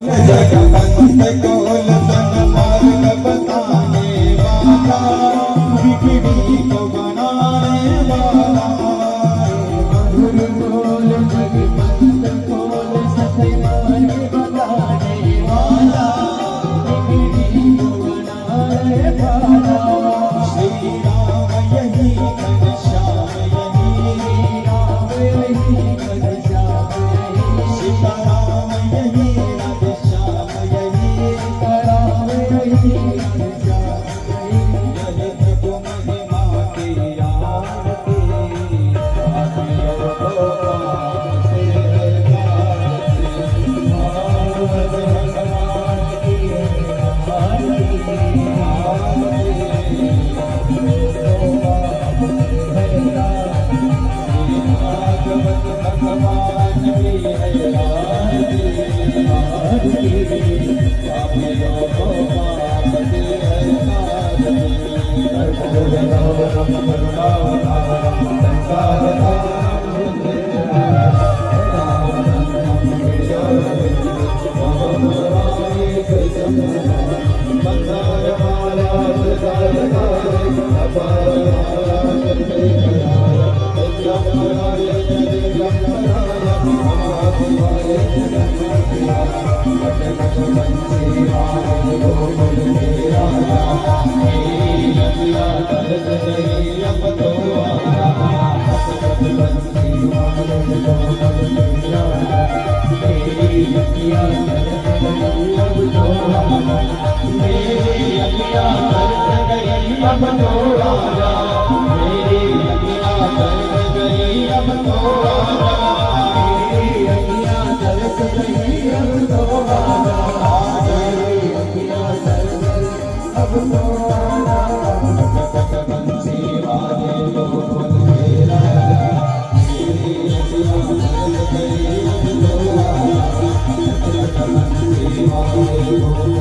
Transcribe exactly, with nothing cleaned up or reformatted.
जगवंत कौल तन मार्ग बताने वाला, बिगड़ी को बनाने वाला, मधुर बोल जगवंत कौल सत मार्ग बताने वाला, बिगड़ी को बनाने वाला। श्री राम यही घनश्याम यही, श्री राम यही घनश्याम यही, सीताराम यही राधेश्याम यही, सीताराम यही राधेश्याम यही। यह जग महिमा की आरती, आप यो को पाप से हरता। भगवान की आरती, आरती।